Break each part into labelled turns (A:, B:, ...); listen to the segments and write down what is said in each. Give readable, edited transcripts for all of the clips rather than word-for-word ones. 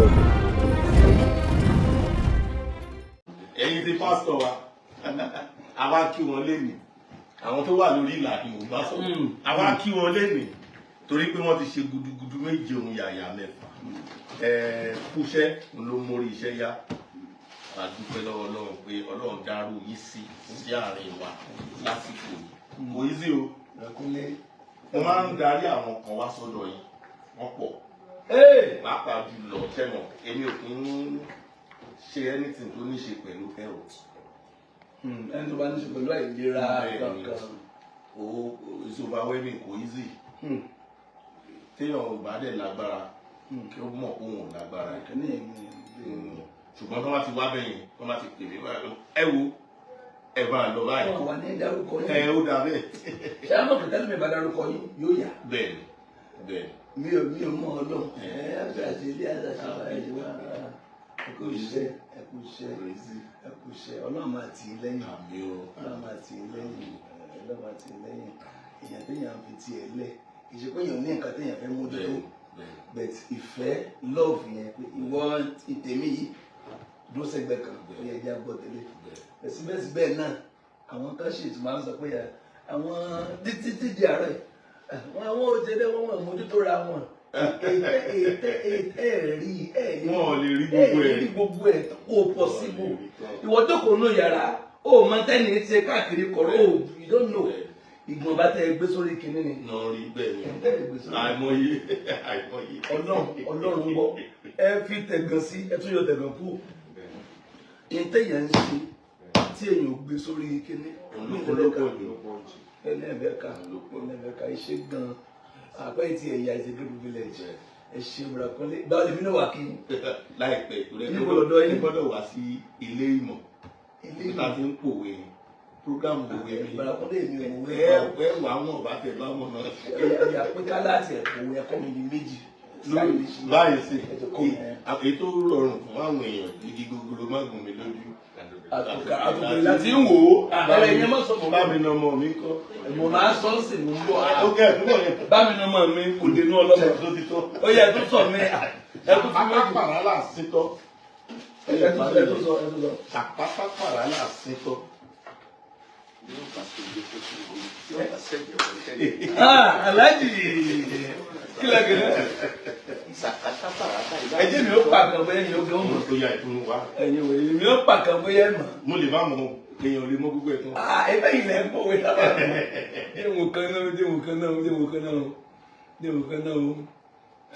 A: Welcome.
B: Ẹ̀yin ti pásítọ̀ wa, àwa kí wọn lénìí. Àwọn tó wà lórí ìlà ni mò ń bá sọ. Àwa kí wọn lénìí torí pé wọ́n ti ṣe gudugudu méje ohun yàyà mẹ́fà. Kúṣẹ́ ló mórí iṣẹ́ yá. A dúpẹ́ lọ́wọ́ Ọlọ́run pé Ọlọ́run dárú yín sí àárín wa lásìkò yìí. Kò í sí o. Mo máa ń darí àwọn kan wá sọ́dọ̀ yín, wọ́n pọ̀, pàápàá jùlọ tẹ̀mọ̀ èmi ò kí ń ṣe anything tó ní ṣe pẹ̀lú health.
C: Ẹni tó bá ní ṣe pẹ̀lú àìlera kankan.
B: O it's overwhelming, kò easy. Téèyàn ò bá dẹ̀ lágbára, kí ó mọ̀ pé òun ò lágbára.
C: Kìíní yẹn ni.
B: Ṣùgbọ́n tó bá ti wá bẹ́yẹn, tó bá ti pè mí báyìí, ẹ wo, ẹ bá lọ báyìí.
C: Wọn wà ní dárúkọ
B: Ẹ
C: yín.
B: ó dà bẹ́ẹ̀.
C: Ṣé àwọn kìtẹ́lẹ̀ mi bá dárúkọ yín yóò yà?
B: Bẹ́ẹ̀ ni, bẹ́ẹ̀ ni.
C: Mi ò mọ Ọlọ́run. Ẹ ẹ àti ilé àti àti wá. Ẹ kú iṣẹ́, ẹ kú iṣẹ́,
B: Kò easy.
C: ẹ kú iṣẹ́. Ọlọ́run máa tì í lẹ́yìn.
B: Àmín o.
C: Ọlọ́run máa tì í lẹ́yìn. Ọlọ́run máa tì í lẹ́yìn. Èèyàn téèyàn fi tiẹ̀ lẹ̀. Ìṣe pé èèyàn ní nǹkan téèyàn fẹ́ mójútó.
B: Bẹ́ẹ̀ bẹ́ẹ̀.
C: But ìfẹ́, love yẹn pé ìwọ ìtẹ̀mí yìí dúró sẹ́gbẹ̀ẹ́ kan, ó yẹ jẹ́ àgbọ̀ tẹ́lẹ̀. Síbẹ̀síbẹ̀ náà, àwọn kan ṣì tún máa ń sọ pé àwọn títí tíjì àárọ̀ yìí, àwọn òjèlé wọn wọn mójútó ra wọn ètè ètè ètè rí ẹ.
B: Wọn ò lè rí gbogbo ẹ̀.
C: Ẹ rí gbogbo ẹ̀ kó possible. Ìwọ jókòó nù yàrá, ó mọ tẹ́ni ṣe káàkiri kọ̀rọ̀ ó, you don't know. Ìgbọ̀n bá tẹ́ ẹ gbé sórí kinní ni.
B: Náà rí bẹ́ẹ̀ ni.
C: Ẹ tẹ́ ẹ gbé sórí.
B: Àìmọye, àìmọye.
C: Ọlọ́run, Ọlọ́run gbọ́. Ẹ fi tẹ̀gàn sí, ẹ tún yọ tẹ̀gàn kú. Ìtẹ̀yẹ̀ ń ṣe tí èèyàn ò gbé sórí kinní.
B: Olóko jù.
C: Ẹni ẹ̀bẹ̀ ká, ẹni ẹ̀bẹ̀ ká iṣẹ́ gan-an. Àpẹ́ ti ẹ̀yà is a great privilege. Ẹ ṣe Bùràkúnlé. Báwo lèmi náà wà kí n?
B: Láìpẹ́ ìtòlẹ́
C: Níbo lọ́dọ̀ yín?
B: Ẹ gbọ́dọ̀ wá sí ilé ìmọ̀
C: Ilé
B: níta tí ń pòwe, program òwe mi.
C: Bùràkúnlé, mi ò mọ̀wé.
B: Ẹ ẹ wà wọn bá tẹ bá wọn náà.
C: Ẹ̀yà pé ká láti ẹ̀kọ́ ẹ̀kọ́ mi ní méjì.
B: Báyìí sí
C: Ẹ̀jọ̀ kọ́ mi.
B: Èyí tó rọrùn fún àwọn èèyàn, igi gogoro má gùn mí lójú.
C: Àtùkà àtùkà láti
B: Àti ń wò ó.
C: Ẹ̀yẹ má sọ fún
B: Bá mi nà ọmọ mi kọ́.
C: Mo máa sọ sí, mo ń bọ̀.
B: Ó kẹ́ ẹ̀ túbọ̀ yẹn.
C: Bá mi nà ọmọ mi kò dénú ọlọ́mọ.
B: Tó ti tọ́.
C: Ó yẹ tó sọ mí. Ẹ tún fi méjì.
B: Àpátápàrà là síntọ́.
C: Ẹ tún sọ, ẹ tún sọ, ẹ tún sọ.
B: Àpátápàrà là síntọ́.
C: Ah, Alhaji kílẹ̀ kílẹ̀. Ẹ jẹ́ mi ó pa kan bóyá ẹ̀yin ó gan mọ̀.
B: Ó yà ìfún wa.
C: Ẹ̀yin wò èmi ó pa kan bóyá ẹ̀ mọ̀.
B: Mo lè má mọ, èèyàn lè mọ gbogbo ẹ̀ tán.
C: Ah, ẹ bẹ́ẹ̀ ilẹ̀ ń pòwe sábà. Dé wò kan náà, dé wò kan náà, dé wò kan náà, dé wò kan náà.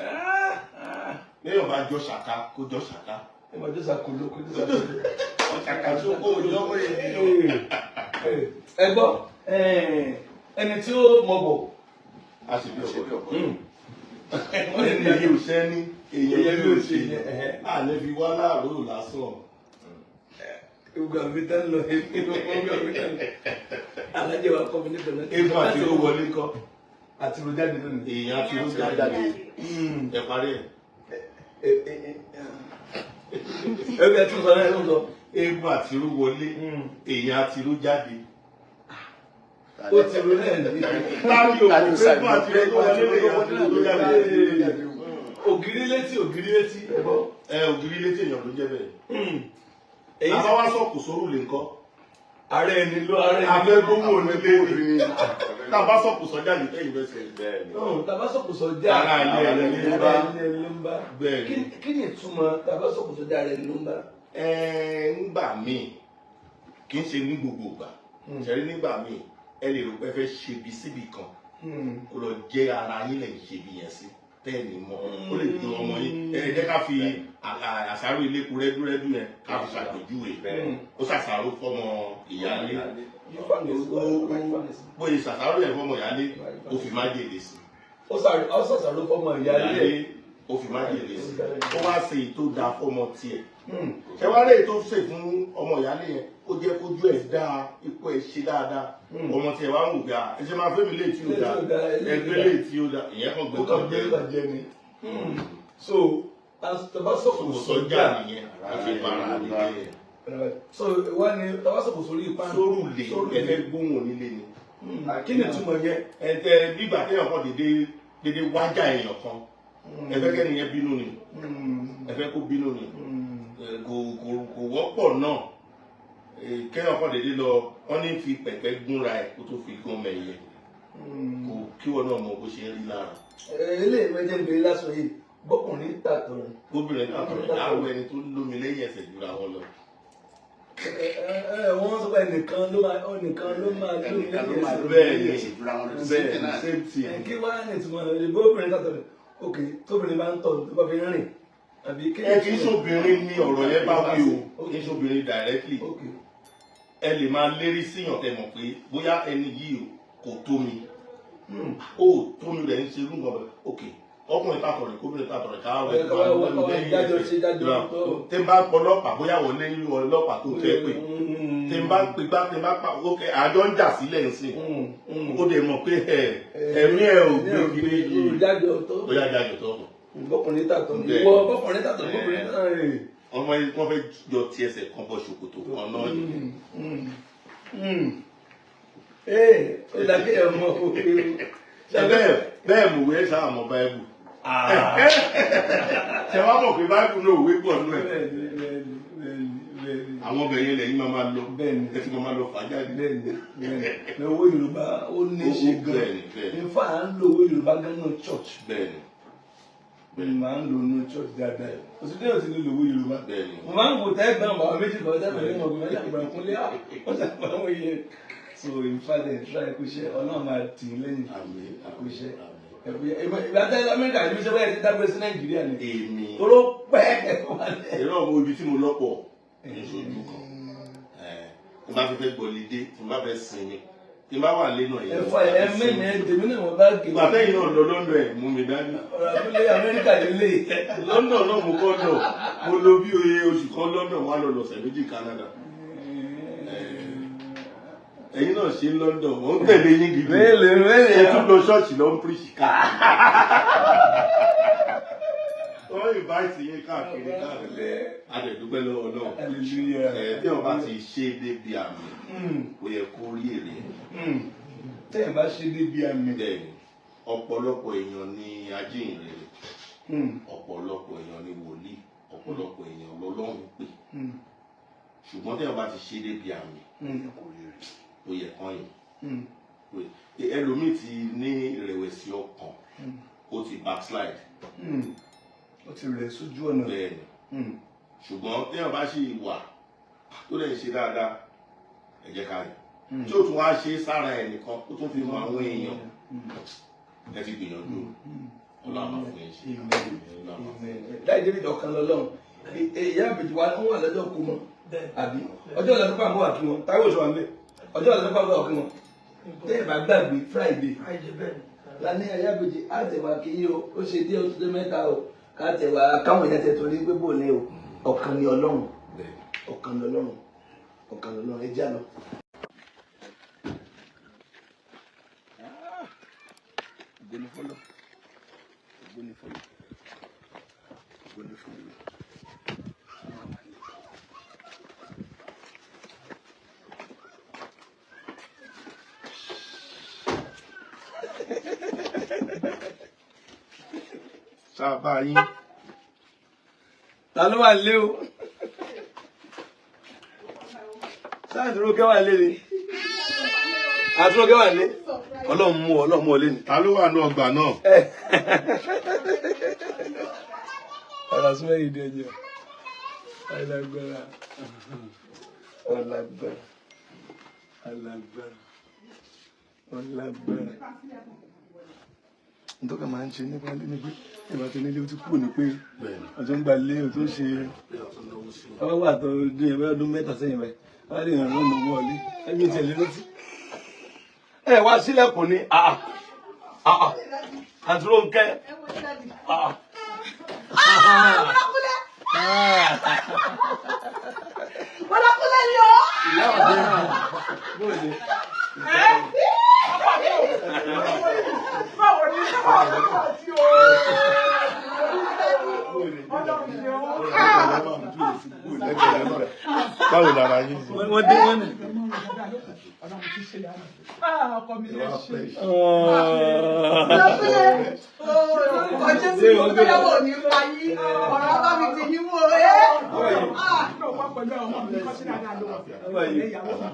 C: Ah, ah.
B: Léèyàn bá jọ ṣàká, kó jọ ṣàká.
C: Ẹ máa jọ sàkóló, kó jọ sàkóló.
B: Ṣàká tó kó jọ mọ́ ènìyàn.
C: Ẹ gbọ́, ẹni tí ó mọ̀ bọ̀.
B: A sì bí ọ̀pọ̀.
C: Wọ́n lè ní
B: Ẹni yìí ò ṣẹ́ ní èèyàn
C: Èèyàn
B: bí ò
C: bí ò
B: ṣe.
C: ṣe.
B: À lè fi wá láàárọ̀ lásán.
C: Gbogbo àmì tá ń lọ, gbogbo àmì tá ń lọ. Alájẹ wa kọ́ mi ní pẹ̀lú.
B: Eégún àti ó wọlé kọ́.
C: Àti ro jáde lónìí.
B: Èèyàn àti ó jáde. Ẹ parí ẹ̀.
C: Ẹ bí ẹ tún sọ náà, ẹ tún sọ.
B: Eégún àti ó wọlé. Èèyàn àti ó jáde.
C: Ó ti ro náà ní.
B: Tábí òkú eégún àti ó wọlé, èèyàn àti ó jáde.
C: Ògiri létí, ògiri létí. Ẹ gbọ́.
B: Ẹ ògiri létí èèyàn ló jẹ́ bẹ́ẹ̀.
C: Èyí
B: Àbá wá sọ̀kò sórù lè ńkọ́.
C: Ààrẹ ẹni ló ààrẹ ẹni.
B: Abẹ́ gbówó onílé ni. Tá a bá sọ̀kò sọ́jà ní tẹ́yìn bẹ́sẹ̀.
C: Tabasọ̀kò sọjá.
B: Ara ilé ẹni ló ń bá.
C: Ara ilé ẹni ló ń bá.
B: Bẹ́ẹ̀ ni.
C: Kí ni ìtumọ̀ tabasọ̀kò sọjá ara ẹni ló ń bá?
B: Ẹ ńgbà míì, kì í ṣe ní gbogbo ìgbà ṣẹ̀rí, nígbà míì ẹ lè rò pé ẹ fẹ́ ṣebi síbi kan, kó lọ jẹ́ ara yín lẹ̀ ń ṣebi yẹn sí tẹ́ẹ̀nì mọ́. Ó lè dùn ọmọ yín. Ẹ jẹ́ ká fi àṣàrò iléepo rẹ́dúrẹ́dú yẹn ká fi ṣàpèjúwe. Ó ṣàṣàrò fọmọ ìyáálé. Bóyá ṣàṣàrò yẹn fọmọ ìyáálé, ó fi májèlé sí.
C: Ó ṣàṣàrò fọmọ ìyáálé.
B: Ìyáálé, ó fi májèlé sí. Ó wá ṣe èyí tó dáa fọmọ tiẹ̀. Ẹ wá lẹ́yìn tó ṣe fún ọmọ ìyáálé yẹn, ó jẹ́ kójú ẹ̀ dáa, ipò ẹ̀ ṣe dáadáa. Ọmọ tiẹ̀ wá ń wò gbà, ẹ ṣe máa fẹ́ mi léè tí ó dáa, ẹgbẹ́ léè tí ó dáa. Ìyẹn kàn gbé
C: Ó kàn gbé ìbàjẹ́ ni. So tabasọ̀kò
B: kò
C: sọjá
B: sọjá nìyẹn, ó fi para nílé yẹn.
C: So wá ní tabasọ̀kò sórí ipá.
B: Sórùlé, ẹ fẹ́ gbóhùn onílé ni.
C: Kí ni ìtumọ̀ yẹn?
B: Ẹ tẹ nígbà téèyàn kan dédé dédé wájà èèyàn kan, ẹ fẹ́ kẹ́ni yẹn bínú ni. Ẹ Ẹ fẹ́ kó bínú ni. Kò wọ́pọ̀ náà. Kẹ́yàn kan dédé lọ, wọ́n ní fi pẹ̀pẹ́ gúnra ẹ̀ kó tó fi gún ọmọ ẹ̀yẹ, kò kí wọn náà mọ bó ṣe ń rí lára.
C: Eléyìí mẹjẹ ń bèrè lásán yìí, bọkùnrin tàtọ̀ rẹ̀.
B: Gómìnà tàtọ̀ láwọ ẹni tó lómi lẹ́yìn ẹsẹ̀ jura wọn lọ.
C: Wọ́n sọ pé ẹnìkan ló máa lómi
A: Ẹnìkan ló
C: lẹ́yìn
A: máa
C: ẹsẹ̀.
A: lómi
B: Bẹ́ẹ̀
A: lẹ́yìn
B: ni.
A: ẹsẹ̀ jura wọn lọ.
B: Bẹ́ẹ̀ ni,
A: Same
B: same thing.
C: Kí wàá ní ìtumọ̀ rẹ̀? Bóbìnrin tàtọ̀ rẹ̀, ok, tóbìnrin bá ń tọ̀ tó bá fi ń rìn àbí kí?
B: Ẹ kì í ṣobìnrin ní ọ̀rọ̀ yẹn bá wí o, kì í ṣobìnrin directly. Ẹ lè máa lérí síyàn tẹ mọ̀ pé bóyá ẹni yìí o kò tó mi, ó tó mi rẹ̀ ń ṣe irú nǹkan bẹ́ẹ̀. Ok, ọkùnrin tàtọ̀ rẹ̀, kóbìnrin tàtọ̀ rẹ̀, káwé
C: Ẹ, káwá dájọ́ ṣe dájọ́ tó.
B: Tí n bá pọlọ́pàá, bóyá wọlé nínú ọlọ́pàá tó fẹ́ pè, tí n bá pè gbá, tí n bá pa, ok, àjọ ń jà sílẹ̀ ń sìn, ó dẹ̀ mọ̀ pé ẹ ẹ̀mí ẹ̀ ò gbé kiri yìí.
C: Dájọ́ tó.
B: Bóyá dájọ́ tó.
C: Bọkùnrin tàtọ̀
B: Bẹ́ẹ̀.
C: ìwọ bọkùnrin tàtọ̀ bọkùnrin tàtọ̀ rẹ̀.
B: Ọmọ yìí, wọ́n fẹ́ jọ ti ẹsẹ̀ kan bọ̀ ṣòkòtò kan náà ni.
C: Ee, ó dàbí ẹ̀ mọ òkè o.
B: Ṣe bẹ́ẹ̀ bẹ́ẹ̀ mùwé sáà mọ báíbù? Ṣe wá mọ̀ pé báíbù náà òwe pọ̀ nù ẹ̀?
C: Bẹ́ẹ̀ni, bẹ́ẹ̀ni, bẹ́ẹ̀ni, bẹ́ẹ̀ni.
B: Àwọn ọbẹ̀ yẹn lẹ́yìn máa máa lọ.
C: Bẹ́ẹ̀ni.
B: Ẹ ti máa máa lọ fà jáde.
C: Bẹ́ẹ̀ni, bẹ́ẹ̀ni, owó Yorùbá ó ní í ṣe gan.
B: Bẹ́ẹ̀ni, bẹ́ẹ̀ni.
C: In fact, à ń lo owó Yorùbá gan nínú church. Máa ń lo nínú church dáadáa. Oṣù tí yóò ti lo owó Yorùbá.
B: Bẹ́ẹ̀ni.
C: Mo máa ń wò tẹ́gbọ̀n bàbá méjì lọ tẹ́gbọ̀n ní ọgbọ̀n mẹ́ta àgbà kúnlé wọ́n ṣàgbà wọ́n yẹ. So in fact, ẹ̀ try kó ṣe, Ọlọ́run máa tì í lẹ́yìn.
B: Àmín.
C: Kó ṣe. Ìgbà tẹ́lẹ̀ Amẹ́ríkà ìlú iṣẹ́ báyìí ti dágbé sí Nàìjíríà ni.
B: Èmi
C: Toró pẹ́ wálé.
B: Ìrọ̀ wo ibi tí mo lọ́pọ̀ ní ìṣojú kan. Ẹ̀, tí n bá fẹ́ gbọ́lidé, tí n bá fẹ́ sinmi, tí n bá wà lẹ́nu ẹ̀yìn.
C: Ẹ̀fọ́ ẹ̀mí ẹ̀ tèmi náà wọ́n bá gé.
B: Ìgbà tẹ́yìn náà lọ London, ẹ̀ mú mi dání.
C: Ọ̀rọ̀ abúlé Amẹ́ríkà lélẹ̀.
B: London náà mo kọ́ lọ, mo lò bí oye oṣù kan London, wà lọ lọ́sẹ̀ 2 Canada. Ẹ̀yin náà ṣe London, wọ́n ń tẹ̀lé yín gidi.
C: Mélòó mélòó.
B: Ẹ tún lọ ṣọ́ọ̀ṣì lọ ń preach káàkiri, wọ́n invite yín káàkiri káàkiri. A dẹ̀ dúpẹ́ lọ́wọ́ náà.
C: Hallelujah.
B: Ẹ tí wọ́n bá ti ṣe débi àmì, ó yẹ kó rí èrè ẹ̀.
C: Tẹ́yìn bá ṣe débi àmì.
B: Bẹ́ẹ̀ni, ọ̀pọ̀lọpọ̀ èèyàn ní ajíhìnrere, ọ̀pọ̀lọpọ̀ èèyàn ní wòlíì, ọ̀pọ̀lọpọ̀ èèyàn lọ́lọ́run pè, ṣùgbọ́n tí wọ́n bá ti ṣe débi àmì, ó yẹ kán yìn. Ẹlòmíì ti ní ìrẹ̀wẹ̀sì ọkàn, ó ti backslide.
C: Ó ti rẹ̀ sójú ọ̀nà.
B: Bẹ́ẹ̀ni, ṣùgbọ́n tí wọ́n bá ṣì wà tó lè ṣe dáadáa, ẹ jẹ́ ká yìn. Tí ó tún wá ṣe sára ẹ̀ nìkan, ó tún fi mọ àwọn èèyàn, ẹ ti gbìyànjú, Ọlọ́run á fún yín ṣe. Ọlọ́run á fún yín ṣe.
C: Láì débi ọ̀kan lọ́lọ́run, ìyá àbèjì wa wọ́n wà lọ́jọ́ kú mọ́ àbí ọjọ́ ìlànà tó pàmò wà kí wọn táwọn òṣùwà ń bẹ, ọjọ́ ìlànà tó pàmò wà kí wọn. Tẹ́yìn bá gbàgbé, Friday lani ayábèjì àtẹwà kì í o, ó ṣe díẹ̀, ó ti dé mẹ́ta o, ká tẹ̀wá káwọn èèyàn tẹ̀ torí pé bò ní o. Ọ̀kan ni Ọlọ́run, ọ̀kan ni Ọlọ́run, ọ̀kan ni Ọlọ́run. Ẹ já lọ. Ògo ni fọ́lọ́, ògo ni fọ́lọ́, ògo ni fọ́lọ́.
B: Sábà yín.
C: Ta ló wà lé o? Sáà dúró kẹ́ wà lé ni, àdúró kẹ́ wà lé. Ọlọ́run mú ọ, Ọlọ́run mú ọ lé ni.
B: Ta ló wà ní ọgbà náà?
C: Ọ̀rọ̀ súnmọ́ yìí dẹjọ́. Ọlágbára, ọlágbára, ọlágbára, ọlágbára. Ntọ́ka máa ń ṣe nípa ilé ni pé ìbá tó nílé ó ti kúrò ní pé ọjọ́ ń gba ilé o tó ṣe ọwọ́ wà tó dé ẹgbẹ́ ọdún 3 sẹ́yìn báyìí, wọ́n á lè ràn lọ́nà owó ọlé ẹbí tiẹ̀ lé lọ́tí. Ẹ wá sílẹ̀kùn ni àdúró ń kẹ́.
D: Bọ́lákúnlé ni o.
C: Ìyá ọ̀dẹ́ náà bóde.
D: Ọkọ mi o. Báwo ni báwo ni tí o? Ọlọ́run
B: Báwo lára yín sí?
C: Wọ́n dé wọ́n ní.
D: Ọkọ mi lè ṣe.
A: Lọ́kúnlé, orúkọ Jésù ló gbéyàwó ní pa yí, ọ̀rọ̀ bá mi ti yín mú o, ẹ́.
D: Náà wá pẹ̀lú ọmọ mi kọ́ sí dáadáa ló wà.
C: How are you?
D: Ìyàwó mi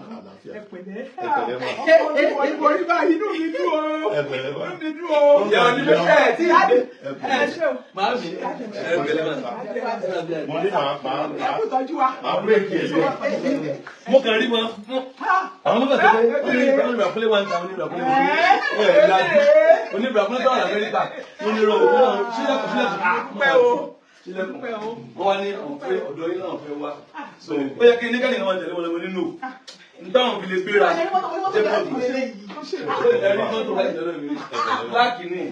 D: ẹ pẹ̀lẹ́.
B: Ẹ pẹ̀lẹ́ mà.
D: Ọkọ mi wọ ìwọ rí báyìí, inú mi dùn o.
B: Ẹ pẹ̀lẹ́ mà.
D: Inú mi dùn o.
C: Ìyá onílé ẹ̀ tí ì dé.
D: Ẹ ṣé o.
C: Màámi, ẹ pẹ̀lẹ́ mà.
B: Mo ní màá màá
D: Ẹ kú tọ́jú wa.
B: màá bírèkì ẹ̀ lé.
C: Mo kàn rí wọn. Àwọn mọ́tò tó pé oníbàkúlé wà ń ta oníbàkúlé wọ́n ẹ̀ lajú. Oníbàkúlé tó wà l'Amẹ́ríkà. Wọ́n ní rọrùn wọ́n sílẹ̀kùn sílẹ̀kùn.
D: Pẹ́ o.
C: Sílẹ̀kùn.
D: Pẹ́ o.
C: Wọ́n wá ní àwọn fẹ́ ọ̀dọ́ yín náà fẹ́ wá. So ó yẹ kí ní kẹ́lẹ́ kan tẹ̀lé wọn lọ́wọ́ nínú. N táwọn fi lè gbéra. Jẹ́ bọ́ọ̀dù. Ẹ̀rí mọ́tò wáyé lọ́dọ̀ mi. Bláàkì ni.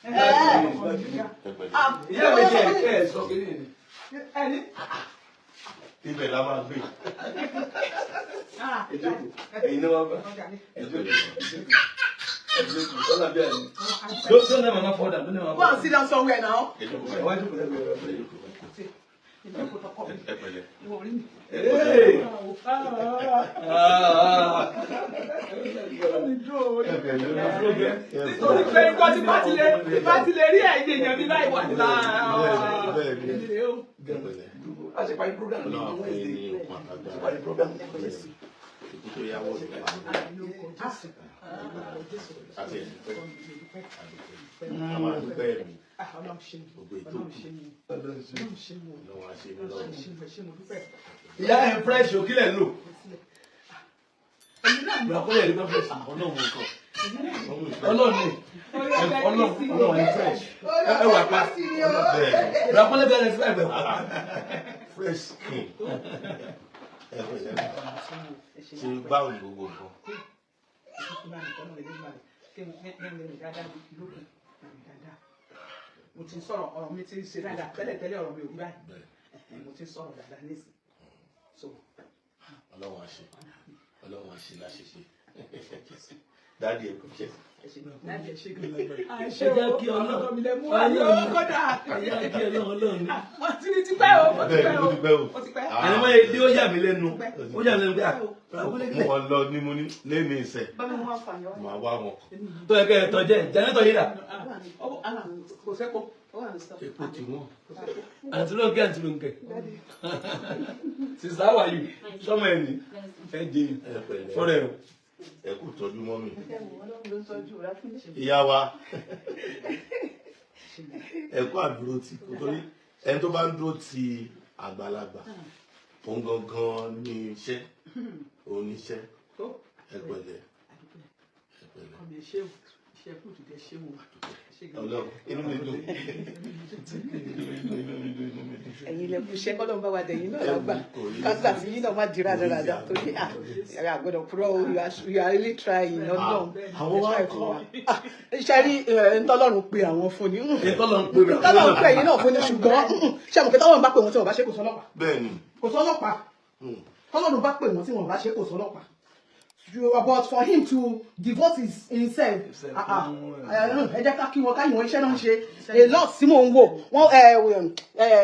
C: Bláàkì ni. Bláàkì ni.
B: Ẹ pẹ̀lẹ́.
C: Ìyá mi jẹ́ ẹ̀ sọ kí ni.
D: Ẹni.
B: Ibẹ̀ la máa gbé.
C: Ẹ jókòó. Ẹ̀yin náà wá bá. Ẹ jókòó. Ẹ jókòó. Ọlá bí àná. Don't let mama fall down. Don't let mama
A: Go
C: fall
A: and
C: down.
A: sit down somewhere now.
B: Ẹ jókòó
C: Ẹ
B: báyìí.
C: wá jókòó lẹ́gbẹ̀ẹ́ rẹ̀.
B: Ẹ pẹ̀lẹ́.
C: Hey! Ah!
B: Ẹ pẹ̀lẹ́.
D: Nítorí pé nǹkan tí bá ti lè rí ẹ̀yìn èèyàn mi láì wà láà.
B: Bẹ́ẹ̀ ni. Ẹ pẹ̀lẹ́.
C: A ṣe parí program ní
B: Ọlọ́run fún yín ní
C: Wednesday.
B: okun
C: A ṣe
B: àtàgbára.
C: parí program ní Wednesday.
B: Ikú tó yáwó ní pa. Àti ẹ̀dúpẹ́. A máa dúpẹ́ ẹ̀mí. Gbogbo ètò kù. Ọlọ́run á ṣe ní lọ́rùn.
C: Ìyá ẹ̀ fresh o, kí lẹ̀ ń lò? Ìràkúnlẹ̀ rí bá fresh.
B: Ọlọ́run nǹkan.
C: Ọlọ́run ni. Ọlọ́run Ọlọ́run ni fresh. Ẹ wà pa.
B: Bẹ́ẹ̀ ni.
C: Ìràkúnlẹ̀ bí ẹni fresh wà pa.
B: Fresh skin. Ẹ pẹ̀lẹ́. Ṣé báwo ni gbogbo nǹkan?
D: Mo ti ń sọ̀rọ̀, ọ̀rọ̀ mi ti ń ṣe dáadáa tẹ́lẹ̀tẹ́lẹ̀, ọ̀rọ̀ mi ò rí báyìí, mo ti ń sọ̀rọ̀ dáadáa nísìn so.
B: Ọlọ́run á ṣe. Ọlọ́run á ṣe láṣeṣe. Daddy, ẹ kú iṣẹ́.
D: Láti ẹ ṣe gan.
C: Ẹ jẹ́ kí Ọlọ́run.
D: Ọlọ́run mi lẹ mú ayé kódà.
C: Ẹ jẹ́ kí Ọlọ́run Ọlọ́run ni.
D: Mo ti ní tipẹ́ o, mo ti
B: Bẹ́ẹ̀
D: pẹ́
B: ni,
D: o,
B: ó ti pẹ́ o.
D: mo ti pẹ́.
C: Àní wọ́n yẹ dé ó yà mí lẹ́nu. Ó yà mí lẹ́nu pé à. Ìràkúnlẹ̀
B: Mo kàn lọ ní mo ní lẹ́nu ìṣẹ̀. Màá wá wọn.
C: tó yẹ kẹ́ ẹ tọ́ jẹ́ jẹ́nẹ́tọ̀ yìí dà.
D: Kò sẹ́kọ̀ọ́.
B: Epo ti wọ́n.
C: Àǹtí Rónkẹ́, àǹtí Rónkẹ́. Sister, how are you? Sọ́mọ ẹ̀ ní. Ẹ jẹ́
B: Ẹ pẹ̀lẹ́.
C: fọ́rẹ̀ o.
B: Ẹ kú tọ́jú mọ́mì. Ìyá wa, ẹ kú àdúró tì torí ẹni tó bá ń dúró ti àgbàlagbà òun gangan ní iṣẹ́ òun ní iṣẹ́. Ẹ pẹ̀lẹ́, ẹ pẹ̀lẹ́.
D: Ọmọ ẹ ṣé o, iṣẹ́ kù dìde ṣé o, ṣé gan.
B: Ọlọ́run, inú mi dùn, inú mi dùn, inú mi dùn, inú mi dùn.
A: Ẹ̀yin ilẹ̀ kù iṣẹ́, kọ́lọ́n bá wa dẹ̀yìn náà lágbà kágbà tí yín náà má di rádaràda torí à àgbọ̀dọ̀ kúrò o, you are really trying, Ọlọ́run.
B: Àwọn wa
A: Ẹ try
B: kọ́.
A: fún wa. Ah, ṣe rí ntọ́lọ́run pe àwọn fún ni.
C: Ìtọ́lọ̀ ń pè mí.
A: Ntọ́lọ́run pe ẹ̀yin náà fún ni, ṣùgbọ́n ṣé àmọ̀ pé tọ́lọ́run bá pè wọ́n tí wọ́n bá ṣe, kò sọ́lọ́pàá.
B: Bẹ́ẹ̀ ni.
A: Kò sọ́lọ́pàá. Tọ́lọ́run bá pè wọ́n tí wọ́n bá ṣe, kò sọ́lọ́pàá. But for him to devote himself,
C: Himself,
A: ah, ah, ẹ jẹ́ ká kí wọn káyìn wọn, iṣẹ́ náà ń ṣe a lot tí mò ń wò wọ́n.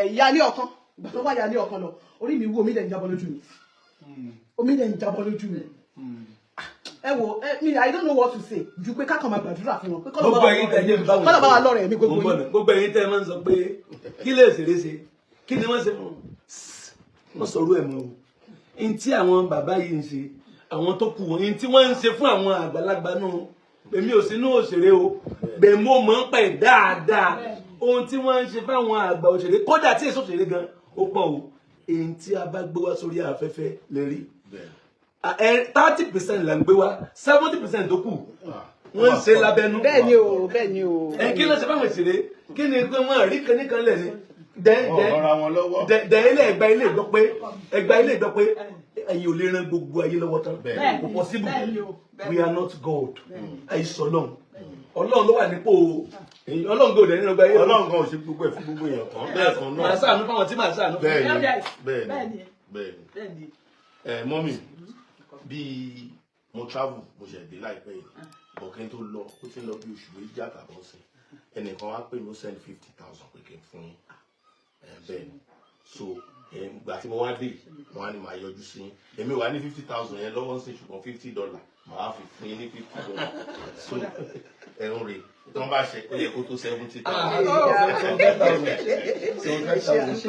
A: Ìyáálé ọ̀kan, ìgbà tó wá ìyáálé ọ̀kan lọ, orí mi wú, omi dẹ̀ ń jábọ́ lójú mi, omi dẹ̀ ń jábọ́ lójú mi. Ẹ wo ẹ mi, I don't know what to say ju pé ká kàn máa gbàdúrà fún wọn pé kọ́lọ́ bá
C: Gbogbo
A: wa
C: ẹ̀yin tẹ́ jẹ́ mi báwo.
A: kọ́lọ́ bá wa lọ́rẹ̀ ẹ̀mí gbogbo
C: Mo ń bọ̀
A: yín.
C: náà. Gbogbo ẹ̀yin tẹ́ máa ń sọ pé kí lè ṣeré ṣe, kí ni wọ́n ṣe fún un? Wọ́n sọ̀rọ̀ ẹ̀ mọ́ o. N tí àwọn bàbá yìí ń ṣe, àwọn tó kù wọn, n tí wọ́n ń ṣe fún àwọn àgbàlagbà náà, èmi ò sínú òṣèré o, bẹ́ẹ̀ mo mọ̀ ń pẹ̀ dáadáa. Ohun tí wọ́n ń ṣe fáwọn àgbà òṣèré, kódà tí èso òṣèré gan, ó pọ̀ o. Èyí tí a bá gbé wá sórí afẹ́fẹ́ lè rí
B: Bẹ́ẹ̀.
C: 30% là ń gbé wá, 70% tó kù wọ́n ń ṣe lábẹ́nú.
A: Bẹ́ẹ̀ ni o, bẹ́ẹ̀ ni o.
C: Ẹ kí ló ṣe fáwọn òṣèré? Kí ni pé wọ́n rí kan nìkan lẹ̀ ni dẹ́
B: Wọ́n
C: dẹ́
B: rọra wọn lọ́wọ́.
C: dẹ dẹ ilé ẹgbà ilé gbọ́ pé ẹgbà ilé gbọ́ pé ẹ̀yin ò lè ran gbogbo ayé lọ́wọ́ tán.
B: Bẹ́ẹ̀.
C: Kò possible.
D: Bẹ́ẹ̀ ni o, bẹ́ẹ̀.
C: We are not God. Àìsàn Ọlọ́run, Ọlọ́run ló wà nípò Ọlọ́run gbòdè nínú ọgbà ayé.
B: Ọlọ́run kan ò ṣe gbogbo ẹ̀ fún gbogbo èèyàn tán bẹ́ẹ̀ kan
C: Màá
B: náà.
C: ṣàánú fáwọn tí màá ṣàánú fún.
B: Bẹ́ẹ̀ ni.
D: Yes.
B: Bẹ́ẹ̀
D: Bẹ́ẹ̀
B: ni.
D: ni.
B: Bẹ́ẹ̀ ni.
D: Bẹ́ẹ̀ ni.
B: Ẹ mọ́mì, bíi mo travel, mo ṣẹ̀ dé láìpẹ́ yìí, bọ̀ kí n tó lọ, ó ti ń lọ bí oṣù 2 àtàbọ̀ sí, ẹnìkan wá pè mí, ó send 50,000 pé kí n fún yín. Bẹ́ẹ̀ ni. So ìgbà tí mo wá dé, wọn á ní máa yọjú sí yín. Èmi wà ní 50,000 yẹn lọ́wọ́ sí, ṣùgbọ́n $50 màá fi fún yín ní $50. So ẹ̀rùn rè tí wọ́n bá ṣe, ó yẹ kó tó 70,000.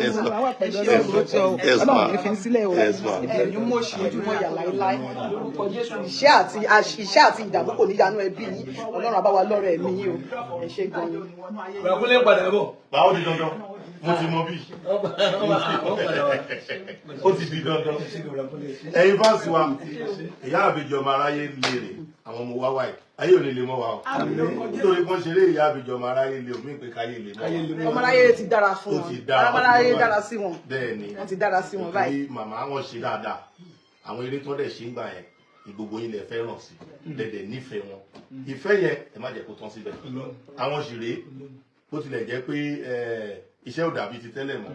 B: Yes, ma.
A: Ọlọ́run ní fi ń sílẹ̀ o.
B: Yes, ma.
A: Ẹ̀yin mọ̀ ṣe ojúmọ́ yà láéláé lórúkọ Jésù. Iṣẹ́ àti ìdààmú kò ní yanú ẹbí yín. Ọlọ́run á bá wa lọ́rọ̀ ẹ̀mí yín o. Ẹ ṣé gan ni.
C: Bàkúnlé padà bọ̀.
B: Báwo di dandan, mo ti mọ bí
C: Wọ́n padà wá.
B: ó ti di dandan. Ẹ̀yin fans wa, ìyá àbèjì ọmọ aráyé lèrè àwọn ọmọ wa wáyé, ayé ò ní lè mọ́ wa o, nítorí kan ṣeré ìyá àbèjì ọmọ aráyé lè omi ìpè káyé lè mọ́ wa.
A: Ọmọ aráyé ti dára fún
B: Ó
A: wọn.
B: ti dára.
A: Ọmọ aráyé dára sí wọn.
B: Bẹ́ẹ̀ ni.
A: Wọ́n ti dára sí wọn báyìí.
B: Nítorí màmá wọn ṣe dáadáa, àwọn eré tó dẹ̀ ṣe ń gbà yẹn, ìgbogbo yín lẹ fẹ́ràn sí, lẹ́dẹ̀ nífẹ̀ẹ́ wọn. Ìfẹ́ yẹn, ẹ má jẹ́ kó tán síbẹ̀. Àwọn sì rèé, bó tilẹ̀ jẹ́ pé iṣẹ́ ò dàbí ti tẹ́lẹ̀ mọ́,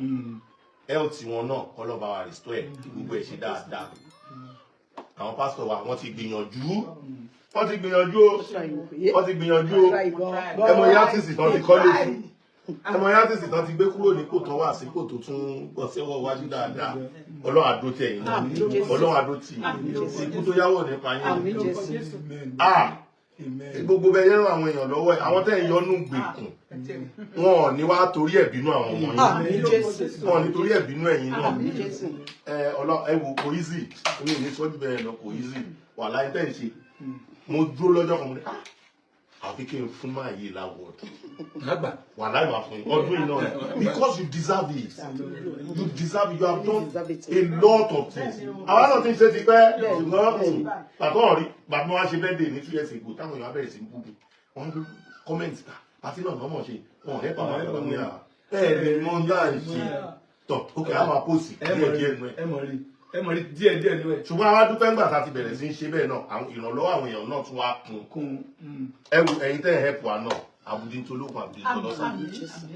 B: health wọn náà, ọlọ́ba wa restore ẹ̀, kí gbogbo ẹ̀ ṣe dáadáa. Àwọn pásítọ̀ wa, wọ́n ti gbìyànjú, wọ́n ti gbìyànjú o, wọ́n ti gbìyànjú o. Ẹ mọ yátìsì tán ti kọ́lé fún, ẹ mọ yátìsì tán ti gbé kúrò ní kò tán wá sí kò tó tún bọ́ sẹ́wọ́ wájú dáadáa. Ọlọ́run àdó tì ẹ̀yin náà, Ọlọ́run àdó tì yín. Ikú tó yáwọ̀ nípa yín.
A: Àmín Jésù.
B: Ah, gbogbo bẹ́ẹ̀ yẹn ràn àwọn èèyàn lọ́wọ́ ẹ̀, àwọn tẹ́ ẹ̀ yọnú gbèkùn wọn ò ní wá torí ẹ̀ bínú àwọn ọmọ yín.
A: Àmín Jésù.
B: Wọn ò ní torí ẹ̀ bínú ẹ̀yin náà.
A: Àmín Jésù.
B: Ẹ ọlọ, ẹ wò, kò easy. Mi ò ní sọ́jú bẹ́ẹ̀ lọ, kò easy. Wà láyé tẹ́ ẹ̀ ṣe, mo dúró lọ́jọ́ kan, mo ní, "Ah, àfi kí n fún máa yé l'award."
C: Àgbà.
B: Wà láì wà fún yín ọdún yìí náà, because you deserve it, you deserve it. You have done
A: Deserve it.
B: a lot of things. Àwa náà ti ń ṣe ti pẹ́, ṣùgbọ́n bàtọ́ ọ̀rí bàtọ́ wa ṣe birthday ní 2 years ago, táwọn èèyàn bẹ̀rẹ̀ sí í bú mi, wọ́n ló comment ta àti náà nọ́mọ̀ ṣe wọn ẹ̀ bàbá ẹ̀ ní à ẹ̀ lè mọ ní à ń ṣe tọ̀. Ok, a máa post díẹ̀ díẹ̀ nù ẹ̀.
C: Ẹ mọ̀ rí, ẹ mọ̀ rí díẹ̀ díẹ̀ nú ẹ̀.
B: Ṣùgbọ́n àwa dúpẹ́ ńgbà tá a ti bẹ̀rẹ̀ sí í ṣe bẹ́ẹ̀ náà, àwọn ìrànlọ́wọ́ àwọn èèyàn náà tún wá kún.
C: Kún.
B: Ẹ wo ẹ̀yin tẹ́ ẹ̀ help wa náà, àbùdí ń tolókun, àbùdí ń tolọ́sàn.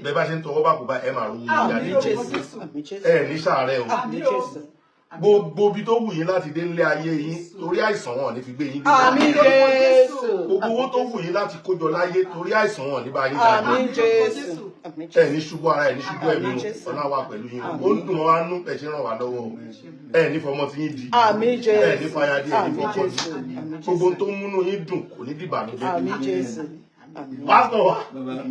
B: Bẹ́ẹ̀ bá ṣe ń tọwọ́ bá kó bá ẹ máa rówó jáde.
A: Jésù. Àmín Jésù.
B: Ẹ ní sàárẹ̀ o.
A: Àmín Jésù.
B: Gbogbo ibi tó wù yín láti dé nílé ayé yín, torí àìsàn wọn ò ní fi gbé yín dé.
A: Àmín Jésù.
B: Gbogbo owó tó wù yín láti kójọ láyé, torí àìsàn wọn ò ní bá yín jáde.
A: Àmín Jésù. Àmín
B: Ẹ
A: Jésù.
B: ní ṣubú ara, ẹ ní ṣubú ẹ̀mí
A: Àmín
B: o.
A: Jésù.
B: Ọlá wa pẹ̀lú yín o. Ó ń dùn wá nú ẹ ṣe ràn wá lọ́wọ́ o. Ẹ ní fọmọ tí yín di.
A: Àmín Jésù.
B: Ẹ ní fàyàdí, ẹ ní
A: Àmín
B: fọkọ di.
A: Jésù. Àmín
B: Gbogbo
A: Jésù.
B: tó ń múnú yín dùn kò ní dìbànújẹ́.
A: Àmín Jésù. Àmín.
B: Pásítọ̀ wa,
C: Bàbá.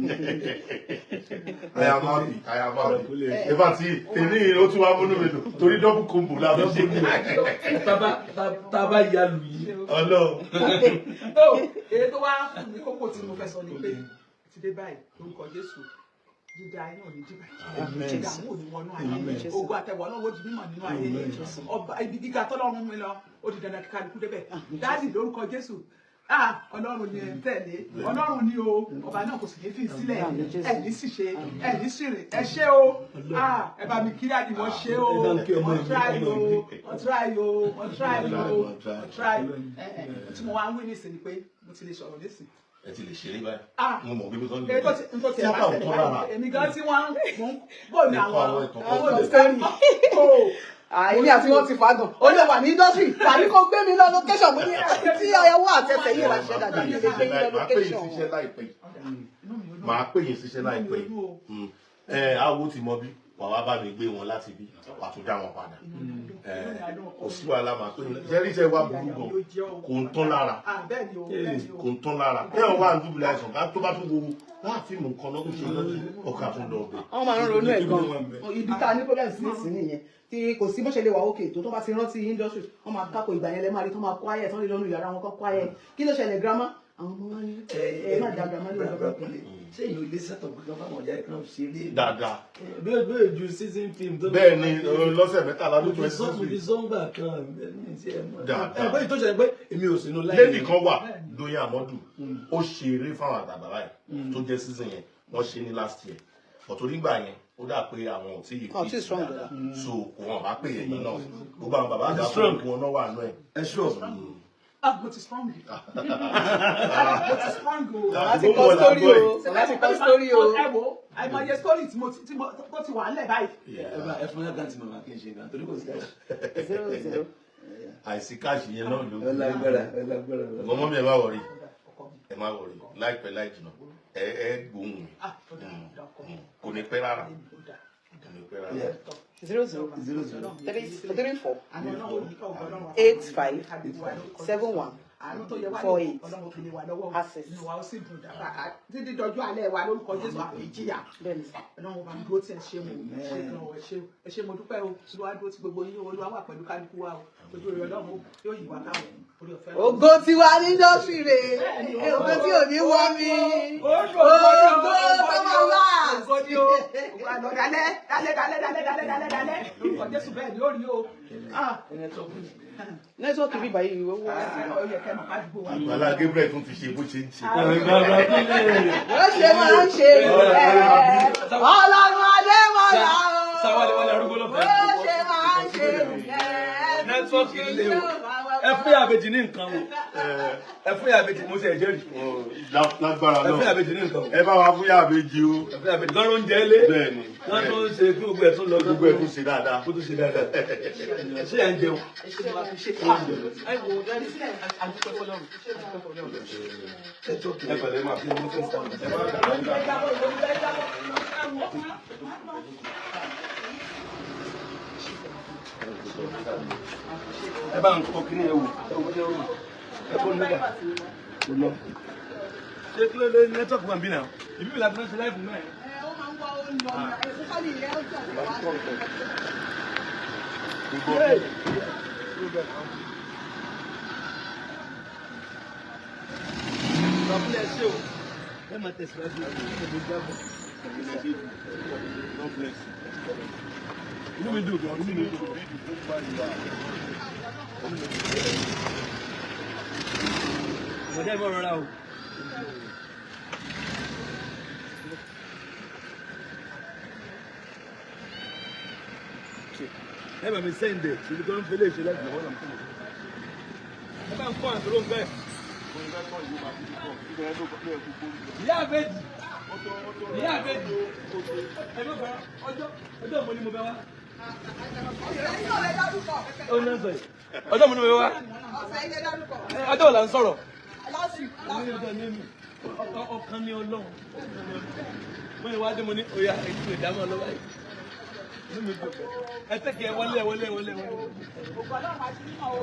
B: I am happy, I am happy. In fact, tèmi yìí ó tún wá múnú mi dùn torí double combo la fi ṣe.
C: Tábà ya lù yìí.
B: Ọlọ́run.
D: Tó èyí tó wá fún mi, kókó tí mo fẹ́ sọ ni pé ti dé báyìí, lórúkọ Jésù, dídá iná ò ní dìbàjẹ́, ìdààmú ò ní wọnú ayé, ogun àtẹwọ́ náà ó di mímọ̀ nínú ayé. Ọba ibi gíga tọ́lọ́run mi lọ, ó di dandan kíkálukú débẹ̀. Daddy, lórúkọ Jésù, ah, Ọlọ́run ni ẹ̀ ń tẹ̀lé, Ọlọ́run ni o, ọba náà kò sì ní fi sílẹ̀. Ẹ̀ ní sì ṣe, ẹ̀ ní sì rìn. Ẹ ṣé o. Ah, ẹ bá mi kí daddy, wọ́n ṣe o, wọ́n try o, wọ́n try o, wọ́n try o, wọ́n try. Ẹ ẹ tí mo wá ń wí nísìnyí ni pé mo ti lè sọ̀rọ̀ nísìnyí.
B: Ẹ ti lè ṣeré báyìí.
D: Ah.
B: Mo mọ̀ bí tó ń
D: Èyí tó ti n tó ti ẹ̀
B: Tíátà
D: bá
B: ò
D: ṣẹlẹ̀
B: tán lára.
D: báyìí, èmi gan tí wọ́n ń mú bò ní
B: Ẹ̀kọ́
D: àwọn
B: àwọn ìtàn
D: àwọn
B: kan.
D: olùsẹ́yìn o.
A: Èmi àti wọn ti fagàn. Ó lè wà ní industry tàbí kó gbé mi lọ location. Mo ní tí ayẹwo àtẹsẹ̀ yìí rà ṣẹ́ dáadáa, mi lè gbé yín lọ
B: Màá pè yín
A: location.
B: síṣẹ́ láìpẹ́ yìí. Màá pè yín síṣẹ́ láìpẹ́ yìí. Ẹ awo ti mọ bí wà wá bá mi gbé wọn láti bí wà tún dá wọn padà. Ẹ kò sí wàhálà, màá pè yín. Ṣé ríṣẹ́ wa burú gan, kò ń tán lára.
D: Bẹ́ẹ̀ ni o, bẹ́ẹ̀ ni o.
B: Kò ń tán lára. Ẹ ò wá ń dúbìlẹ̀ àìsàn ká tó bá tún wo láàfin nǹkan lọ́dún ṣe lọ́dún ọkà tún lọ bẹ̀.
A: Wọ́n máa ń ronú ẹ̀ gan. Ibi tá a ní problem sí sí nìyẹn, tí kò sí bó ṣe lè wà òkè tó bá ti rántí industry, wọ́n máa kákò. Ìgbà yẹn lẹ máa rí tó máa quiet, wọ́n lè lọ́nu yàrá wọn kọ́ quiet. Kí ló ṣẹlẹ̀, grandma? Àwọn ọmọ wa ní ẹ má da grandma lórí ọ̀rọ̀.
C: Ṣé ìlú ilé sẹ́tọ̀ gbọ́dọ̀ fáwọn ọ̀yá ìkan ṣeré?
B: Dáadáa.
C: Bí o ju season film tó.
B: Bẹ́ẹ̀ ni, lọ́sẹ̀ 13 ló
C: Mo
B: twenty
C: fi sọ
B: six
C: mo fi
B: weeks.
C: sọ́ngbà kan ní ti ẹ̀ mọ́.
B: Dáadáa.
C: Ẹ pé ìtọ́jú ẹ pé èmi ò sínú láì.
B: Lady kan wà, Doyin Amadu, ó ṣe eré fáwọn àgbààgbà báyìí tó jẹ́ season yẹn, wọ́n ṣe ní last year, but onígbà yẹn ó dà pé àwọn ò tí ì
A: Wọn ò tí ì strong
B: dáadáa, so wọn bá pè yẹn náà. Gbogbo àwọn bàbá àgbà
C: Strong.
B: fún wọn náà wà nù ẹ.
C: Ẹ ṣọ́.
D: Ah, mo ti strong, mo ti strong o.
A: Láti kọ́ story o, láti kọ́ story o.
D: Ẹ wo àìmọye story tí mo ti tí mo tó ti wà ńlẹ̀ báyìí.
C: Ẹ bá ẹ fún yàgá tí màmá kí n ṣe gan torí kò sí káṣí.
A: 00.
B: Àìsí cash yẹn náà ló
C: Ẹ lágbára, ẹ lágbára.
B: ọmọ mi, ẹ má worry, ẹ má worry. Láìpẹ́ láì jìnnà, ẹ gbóhùn mi.
D: Ah, ó dà, ó dà, ọkọ mi.
B: Kò ní pẹ́ rárá.
D: Ó dà.
A: 00
C: 00
A: 3 3 4 8 5 7 1 4 8. Access.
D: Títí dọjọ́ alẹ́ wa lórúkọ Jésù àfi jìyà.
A: Bẹ́ẹ̀ni sà.
D: Ọlọ́run bá ń dúró tí ẹ ṣe mo ṣe gan o, ẹ ṣe ẹ ṣe, mo dúpẹ́ o. Olúwa dúró tí gbogbo yín o, Olúwa wà pẹ̀lú kálukú wa o. Ojú rere Ọlọ́run yóò yí wa káwọn orí ọ̀fẹ́.
A: Ògo tiwa ní industry rè, ògo tí ò ní wọ́ mi, ògo tó máa wá.
D: Ògo ni o, ògo àná dalẹ́ dalẹ́ dalẹ́ dalẹ́ dalẹ́ dalẹ́ dalẹ́ lórúkọ Jésù, bẹ́ẹ̀ ni ó rí o. Ah,
A: Nẹ́tíwọ́ọ̀kì bíbá yìí wọ́n wá.
D: Ó yẹ kẹ́ mọ̀ ká dùgbò wa.
B: Àgbàlá Gabriel tún ti ṣe bó ṣe ń ṣe.
A: Bó ṣe máa ń ṣe nìyẹn. Ọlọ́run Adémọ́lá o.
E: Sáwálé wálé arúgbó
A: Bó
E: lọ́fẹ̀ẹ́.
A: ṣe máa ń ṣe nìyẹn.
E: Nẹ́tíwọ́ọ̀kì lé o. Ẹ fún Ìyá Ìbejì ní nǹkan o. Ẹ fún Ìyá Ìbejì, mo ṣe ẹ̀jẹ̀ rí.
B: Lágbára
E: Ẹ fún
B: náà.
E: Ìyá Ìbejì ní nǹkan o.
B: Ẹ bá wa fún Ìyá Ìbejì o.
E: Ẹ fún Ìyá Ìbejì lọ́rọ̀ oúnjẹ lé.
B: Bẹ́ẹ̀ni.
E: Wọ́n tún ń ṣe kí gbogbo ẹ̀ tún lọ.
B: Gbogbo ẹ̀ tún ṣe dáadáa.
E: Kó tún ṣe dáadáa. Ṣé ẹ̀ ń jẹun?
A: Ẹ ṣe wá fi ṣe. Ẹ wò ó dárí sílẹ̀, àdúpẹ́ fọlọ́run. Àdúpẹ́ fọlọ́run.
B: Ẹ pẹ̀lẹ́ mà. Ẹ má dàgbà.
E: Ẹ bá ń kọ kíní ẹ wò. Ẹ wò ó ṣe rò. Ẹ kó nígbà. Kò lọ. Ṣé kí ló dé nẹ́tíwọ́ọ̀kì wà ń bí náà? Ìbí mi láti máa ṣe láìpù náà.
A: Ẹ ó máa ń wá ó ń lọ ẹ fún kọ́lì rẹ ó jọ wá.
E: Bàbá ẹ ṣé o. Ẹ máa tẹ̀síwájú. Ẹ lè jábọ̀.
B: God bless you.
E: Inú mi dùn gan. Inú mi dùn. Bọ̀dá ẹ mọ̀ rọra o. Ẹ bá mi sẹ́ǹdẹ̀ ṣèlú tó ń fẹlẹ̀ ṣe láti lọ́wọ́ náà. Ẹ bá ń kọ́ àtúrò ń bẹ́ẹ̀. Ìyá àbẹ́jì. Ìyá àbẹ́jì. Ẹ bá bá ọjọ́ ọjọ́ mo ní mo bẹ wá.
A: Ọ̀sẹ̀ yìí náà lẹ dárúkọ.
E: Ó ní sọ yìí. Ọjọ́ mo ní mo bẹ wá.
A: Ọ̀sẹ̀ yìí lẹ dárúkọ.
E: Ọjọ́ wo là ń sọ̀rọ̀?
A: Last week.
E: Ní ọjọ́ ní mi. Ọkàn ní Ọlọ́run. Mo ní wájú mo ní oya ètò ìdámọ̀ lọ́wọ́ yìí. Inú mi dùn. Ẹ tẹ́kẹ̀ ẹ wọlé ẹ wọlé ẹ wọlé ẹ wọlé.
D: Ògo Ọlọ́run àti mímọ́ o.